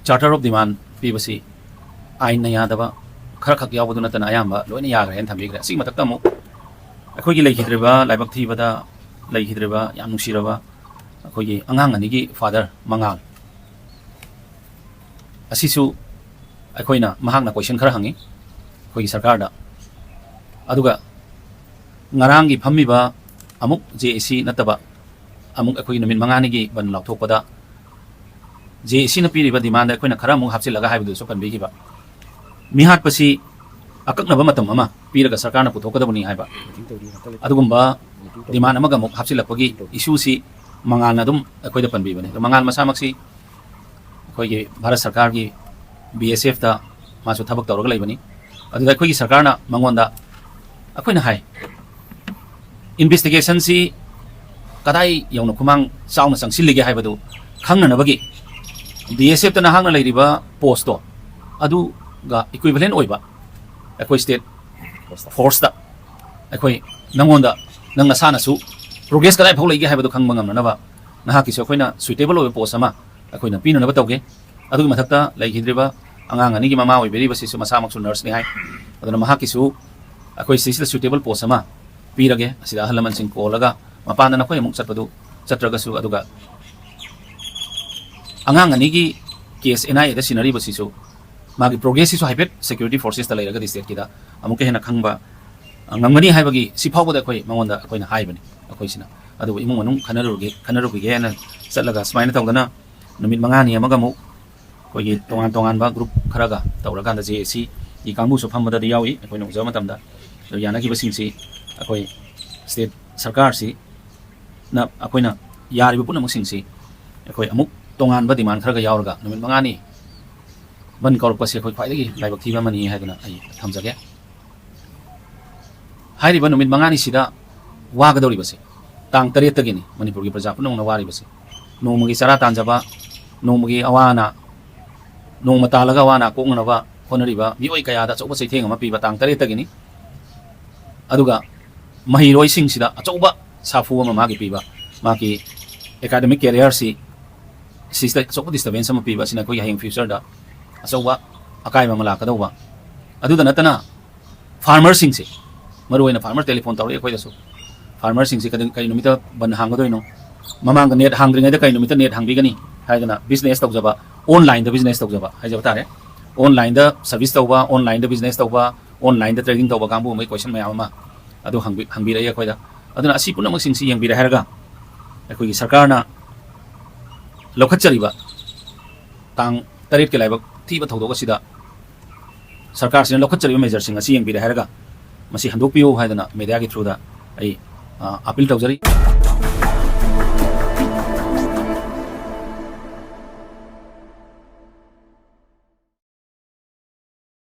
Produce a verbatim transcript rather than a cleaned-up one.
Charter of Demand ꯄꯤꯕꯁꯤ ꯑꯥꯏꯟꯅ ꯌꯥꯗꯕ ꯈꯔꯈꯛ ꯌꯥꯎꯕꯗꯨ ꯅꯠꯇꯅ ꯑꯌꯥꯝꯕ ꯂꯣꯏꯅ ꯌꯥꯈ꯭ꯔꯦ ꯍꯥꯏꯅ ꯊꯝꯕꯤꯈ꯭ꯔꯦ꯫ ꯑꯁꯤꯒꯤ ꯃꯊꯛꯇ ꯑꯃꯨꯛ ꯑꯩꯈꯣꯏꯒꯤ ꯂꯩꯈꯤꯗ꯭ꯔꯤꯕ ꯂꯥꯏꯕꯛ ꯊꯤꯕꯗ ꯂꯩꯈꯤꯗ꯭ꯔꯤꯕ ꯌꯥꯝ ꯅꯨꯡꯁꯤꯔꯕ ꯑꯩꯈꯣꯏꯒꯤ ꯑꯉꯥꯡ ꯑꯅꯤꯒꯤ ꯐꯥꯗꯔ ꯃꯉꯥꯜ ꯑꯁꯤꯁꯨ ꯑꯩꯈꯣꯏꯅ, ꯃꯍꯥꯛꯅ ꯀꯣꯏꯁꯟ ꯈꯔ ꯍꯪꯉꯤ ꯑꯩꯈꯣꯏꯒꯤ ꯁꯔꯀꯥꯔꯗ꯫ ꯑꯗꯨꯒ ꯉꯔꯥꯡꯒꯤ ꯐꯝꯃꯤꯕ ꯑꯃꯨꯛ ꯖꯦ ꯑꯦ ꯁꯤ ꯅꯠꯇꯕ ꯑꯃꯨꯛ ꯑꯩꯈꯣꯏꯒꯤ ꯅꯨꯃꯤꯠ ꯃꯉꯥꯅꯤꯒꯤ ꯕꯟ ꯂꯥꯎꯊꯣꯛꯄꯗ ꯖꯦ ꯑꯦ ꯁꯤꯅ ꯄꯤꯔꯤꯕ ꯗꯤꯃꯥꯟꯗ ꯑꯩꯈꯣꯏꯅ ꯈꯔ ꯑꯃꯨꯛ ꯍꯥꯞꯆꯤꯜꯂꯒ ꯍꯥꯏꯕꯗꯨꯁꯨ ꯄꯟꯕꯤꯈꯤꯕ꯫ ꯃꯤꯍꯥꯠꯄꯁꯤ ꯑꯀꯛꯅꯕ ꯃꯇꯝ ꯑꯃ ꯄꯤꯔꯒ ꯁꯔꯀꯥꯔꯅ ꯄꯨꯊꯣꯛꯀꯗꯕꯅꯤ ꯍꯥꯏꯕ ꯑꯗꯨꯒꯨꯝꯕ ꯗꯤꯃꯥꯟ ꯑꯃꯒ ꯑꯃꯨꯛ ꯍꯥꯞꯆꯤꯜꯂꯛꯄꯒꯤ ꯏꯁꯨꯁꯤ ꯃꯉꯥꯜꯅ ꯑꯗꯨꯝ ꯑꯩꯈꯣꯏꯗ ꯄꯟꯕꯤꯕꯅꯤ꯫ ꯑꯗꯣ ꯃꯉꯥꯜ ꯃꯁꯥꯃꯛꯁꯤ ꯑꯩꯈꯣꯏꯒꯤ ꯚꯥꯔꯠ ꯁꯔꯀꯥꯔꯒꯤ ꯕꯤ ꯑꯦꯁ ꯑꯦꯐꯇ ꯃꯥꯁꯨ ꯊꯕꯛ ꯇꯧꯔꯒ ꯂꯩꯕꯅꯤ꯫ ꯑꯗꯨꯗ ꯑꯩꯈꯣꯏꯒꯤ ꯁꯔꯀꯥꯔꯅ ꯃꯉꯣꯟꯗ ꯑꯩꯈꯣꯏꯅ ꯍꯥꯏ, ꯏꯟꯚꯦꯁꯇꯤꯒꯦꯁꯟꯁꯤ ꯀꯗꯥꯏ ꯌꯧꯅ ꯈꯨꯃꯥꯡ ꯆꯥꯎꯅ ꯆꯪꯁꯤꯜꯂꯤꯒꯦ ꯍꯥꯏꯕꯗꯨ ꯈꯪꯅꯅꯕꯒꯤ ꯕꯤ ꯑꯦꯁ ꯑꯦꯐꯇ ꯅꯍꯥꯛꯅ ꯂꯩꯔꯤꯕ ꯄꯣꯁꯇꯣ ꯑꯗꯨꯒ ꯏꯀ꯭ꯋꯤꯚꯂꯦꯟ ꯑꯣꯏꯕ ꯑꯩꯈꯣꯏ ꯁ꯭ꯇꯦꯠ ꯐꯣꯔꯁꯇ ꯑꯩꯈꯣꯏ ꯅꯪꯉꯣꯟꯗ ꯅꯪ ꯅꯁꯥꯅꯁꯨ ꯄ꯭ꯔꯣꯒ꯭ꯔꯦꯁ ꯀꯗꯥꯏ ꯐꯥꯎ ꯂꯩꯒꯦ ꯍꯥꯏꯕꯗꯨ ꯈꯪꯕ ꯉꯝꯅꯅꯕ ꯅꯍꯥꯛꯀꯤꯁꯨ ꯑꯩꯈꯣꯏꯅ ꯁꯨꯏꯇꯦꯕꯜ ꯑꯣꯏꯕ ꯄꯣꯁ ꯑꯃ ꯑꯩꯈꯣꯏꯅ ꯄꯤꯅꯅꯕ ꯇꯧꯒꯦ꯫ ꯑꯗꯨꯒꯤ ꯃꯊꯛꯇ ꯂꯩꯈꯤꯗ꯭ꯔꯤꯕ ꯑꯉꯥꯡ ꯑꯅꯤꯒꯤ ꯃꯃꯥ ꯑꯣꯏꯕꯤꯔꯤꯕꯁꯤꯁꯨ ꯃꯁꯥꯃꯛꯁꯨ ꯅꯔꯁꯅꯤ ꯍꯥꯏ꯫ ꯑꯗꯨꯅ ꯃꯍꯥꯛꯀꯤꯁꯨ ꯑꯩꯈꯣꯏ ꯁꯤꯁꯤꯗ ꯁꯨꯏꯇꯦꯕꯜ ꯄꯣꯁ ꯑꯃ ꯄꯤꯔꯒꯦ꯫ ꯑꯁꯤꯗ ꯑꯍꯜ ꯂꯃꯟꯁꯤꯡ ꯀꯣꯜꯂꯒ ꯃꯄꯥꯟꯗ ꯅꯈꯣꯏ ꯑꯃꯨꯛ ꯆꯠꯄꯗꯨ ꯆꯠꯇ꯭ꯔꯒꯁꯨ, ꯑꯗꯨꯒ ꯑꯉꯥꯡ ꯑꯅꯤꯒꯤ ꯀꯦꯁ ꯑꯦꯟ ꯑꯥꯏ ꯑꯦꯗ ꯁꯤꯟꯅꯔꯤꯕꯁꯤꯁꯨ ꯃꯥꯒꯤ ꯄ꯭ꯔꯣꯒ꯭ꯔꯦꯁꯁꯤꯁꯨ ꯍꯥꯏꯐꯦꯠ ꯁꯦꯀ꯭ꯌꯨꯔꯤꯇꯤ ꯐꯣꯔꯁꯦꯁꯇ ꯂꯩꯔꯒꯗꯤ ꯁ꯭ꯇꯦꯠꯀꯤꯗ ꯑꯃꯨꯛꯀ ꯍꯦꯟꯅ ꯈꯪꯕ, ꯑ, ꯉꯝꯒꯅꯤ ꯍꯥꯏꯕꯒꯤ ꯁꯤ ꯐꯥꯎꯕꯗ ꯑꯩꯈꯣꯏ ꯃꯉꯣꯟꯗ ꯑꯩꯈꯣꯏꯅ ꯍꯥꯏꯕꯅꯤ ꯑꯩꯈꯣꯏꯁꯤꯅ꯫ ꯑꯗꯨꯕꯨ ꯏꯃꯨꯡ ꯃꯅꯨꯡ ꯈꯟꯅꯔꯨꯒꯦ, ꯈꯟꯅꯔꯨꯈꯤꯒꯦ ꯍꯥꯏꯅ ꯆꯠꯂꯒ ꯁꯨꯃꯥꯏꯅ ꯇꯧꯗꯅ ꯅꯨꯃꯤꯠ ꯃꯉꯥꯅꯤ ꯑꯃꯒ ꯑꯃꯨꯛ ꯑꯩꯈꯣꯏꯒꯤ ꯇꯣꯉꯥꯟ ꯇꯣꯉꯥꯟꯕ ꯒ꯭ꯔꯨꯞ ꯈꯔꯒ ꯇꯧꯔꯀꯥꯟꯗ ꯖꯦ ꯑꯦ ꯁꯤꯒꯤ ꯀꯥꯡꯕꯨꯁꯨ ꯐꯝꯕꯗꯗꯤ ꯌꯥꯎꯏ ꯑꯩꯈꯣꯏꯅ ꯎꯖꯕ ꯃꯇꯝꯗ꯫ ꯑꯗꯨ ꯌꯥꯅꯈꯤꯕꯁꯤꯡꯁꯤ ꯑꯩꯈꯣꯏ ꯁ꯭ꯇꯦꯠ ꯁꯔꯀꯥꯔꯁꯤꯅ ꯑꯩꯈꯣꯏꯅ ꯌꯥꯔꯤꯕ ꯄꯨꯝꯅꯃꯛꯁꯤꯡꯁꯤ ꯑꯩꯈꯣꯏ ꯑꯃꯨꯛ ꯇꯣꯉꯥꯟꯕ ꯗꯤꯃꯥꯟ ꯈꯔꯒ ꯌꯥꯎꯔꯒ ꯅꯨꯃꯤꯠ ꯃꯉꯥꯅꯤ ꯕꯟ ꯀꯧꯔꯛꯄꯁꯦ ꯑꯩꯈꯣꯏ ꯈ꯭ꯋꯥꯏꯗꯒꯤ ꯂꯥꯏꯕꯛ ꯊꯤꯕ ꯑꯃꯅꯤ ꯍꯥꯏꯗꯨꯅ ꯑꯩ ꯊꯝꯖꯒꯦ꯫ ꯍꯥꯏꯔꯤꯕ ꯅꯨꯃꯤꯠ ꯃꯉꯥꯅꯤꯁꯤꯗ ꯋꯥꯒꯗꯧꯔꯤꯕꯁꯦ ꯇꯥꯡ ꯇꯔꯦꯠꯇꯒꯤꯅꯤ ꯃꯅꯤꯄꯨꯔꯒꯤ ꯄ꯭ꯔꯖꯥ ꯄꯨꯝꯅꯃꯛꯅ ꯋꯥꯔꯤꯕꯁꯦ꯫ ꯅꯣꯡꯃꯒꯤ ꯆꯔꯥ ꯇꯥꯟꯖꯕ, ꯅꯣꯡꯃꯒꯤ ꯑꯋꯥ ꯑꯅꯥ, ꯅꯣꯡꯃ ꯇꯥꯜꯂꯒ ꯑꯋꯥ ꯑꯅꯥ ꯀꯣꯛꯅꯅꯕ ꯍꯣꯠꯅꯔꯤꯕ ꯃꯤꯑꯣꯏ ꯀꯌꯥꯗ ꯑꯆꯧꯕ ꯆꯩꯊꯦꯡ ꯑꯃ ꯄꯤꯕ ꯇꯥꯡ ꯇꯔꯦꯠꯇꯒꯤꯅꯤ꯫ ꯑꯗꯨꯒ ꯃꯍꯩꯔꯣꯏꯁꯤꯡꯁꯤꯗ ꯑꯆꯧꯕ ꯁꯥꯐꯨ ꯑꯃ ꯃꯥꯒꯤ ꯄꯤꯕ, ꯃꯥꯒꯤ ꯑꯦꯀꯥꯗꯃꯤꯛ ꯀꯦꯔꯤꯌꯔꯁꯤ ꯁꯤꯁꯤꯗ ꯑꯆꯧꯕ disturbance ꯑꯃ ꯄꯤꯕ ꯑꯁꯤꯅ ꯑꯩꯈꯣꯏꯒꯤ ꯍꯌꯦꯡ future ꯗ ꯑꯆꯧꯕ ꯑꯀꯥꯏꯕ ꯑꯃ ꯂꯥꯛꯀꯗꯧꯕ꯫ ꯑꯗꯨꯗ ꯅꯠꯇꯅ farmer ꯁꯤꯡꯁꯦ, ꯃꯔꯨꯑꯣꯏꯅ farmer telephone ꯇꯧꯔꯛꯏ ꯑꯩꯈꯣꯏꯗꯁꯨ꯫ Farmer ꯁꯤꯡꯁꯦ ꯀꯔꯤ, ꯀꯔꯤ ꯅꯨꯃꯤꯠꯇ ꯕꯟ ꯍꯥꯡꯒꯗꯣꯏꯅꯣ, ꯃꯃꯥꯡꯗ net ꯍꯥꯡꯗ꯭ꯔꯤꯉꯩꯗ ꯀꯔꯤ ꯅꯨꯃꯤꯠꯇ net ꯍꯥꯡꯕꯤꯒꯅꯤ ꯍꯥꯏꯗꯅ business ꯇꯧꯖꯕ, online ꯗ business ꯇꯧꯖꯕ ꯍꯥꯏꯖꯕ ꯇꯥꯔꯦ, online ꯗ service ꯇꯧꯕ, online ꯗ business ꯇꯧꯕ, online ꯗ trading ꯇꯧꯕ ꯀꯥꯡꯕꯨ ꯑꯃꯒꯤ question ꯃꯌꯥꯝ ꯑꯃ ꯑꯗꯨ ꯍꯪꯕꯤ-, ꯍꯪꯕꯤꯔꯛꯏ ꯑꯩꯈꯣꯏꯗ꯫ ꯑꯗꯨꯅ ꯑꯁꯤ ꯄꯨꯝꯅꯃꯛꯁꯤꯡꯁꯤ ꯌꯦꯡꯕꯤꯔꯦ ꯍꯥꯏꯔꯒ ꯑꯩꯈꯣꯏꯒꯤ ꯁꯔꯀꯥꯔꯅ ꯂꯧꯈꯠꯆꯔꯤꯕ ꯇꯥꯡ ꯇꯔꯦꯠꯀꯤ ꯂꯥꯏꯕꯛ ꯊꯤꯕ ꯊꯧꯗꯣꯛ ꯑꯁꯤꯗ ꯁꯔꯀꯥꯔꯁꯤꯅ ꯂꯧꯈꯠꯆꯔꯤꯕ measure ꯁꯤꯡ ꯑꯁꯤ ꯌꯦꯡꯕꯤꯔꯦ ꯍꯥꯏꯔꯒ ꯃꯁꯤ ꯍꯟꯗꯣꯛꯄꯤꯌꯨ ꯍꯥꯏꯗꯅ media ꯒꯤ through ꯗ ꯑꯩ, ꯑ, appeal ꯇꯧꯖꯔꯤ꯫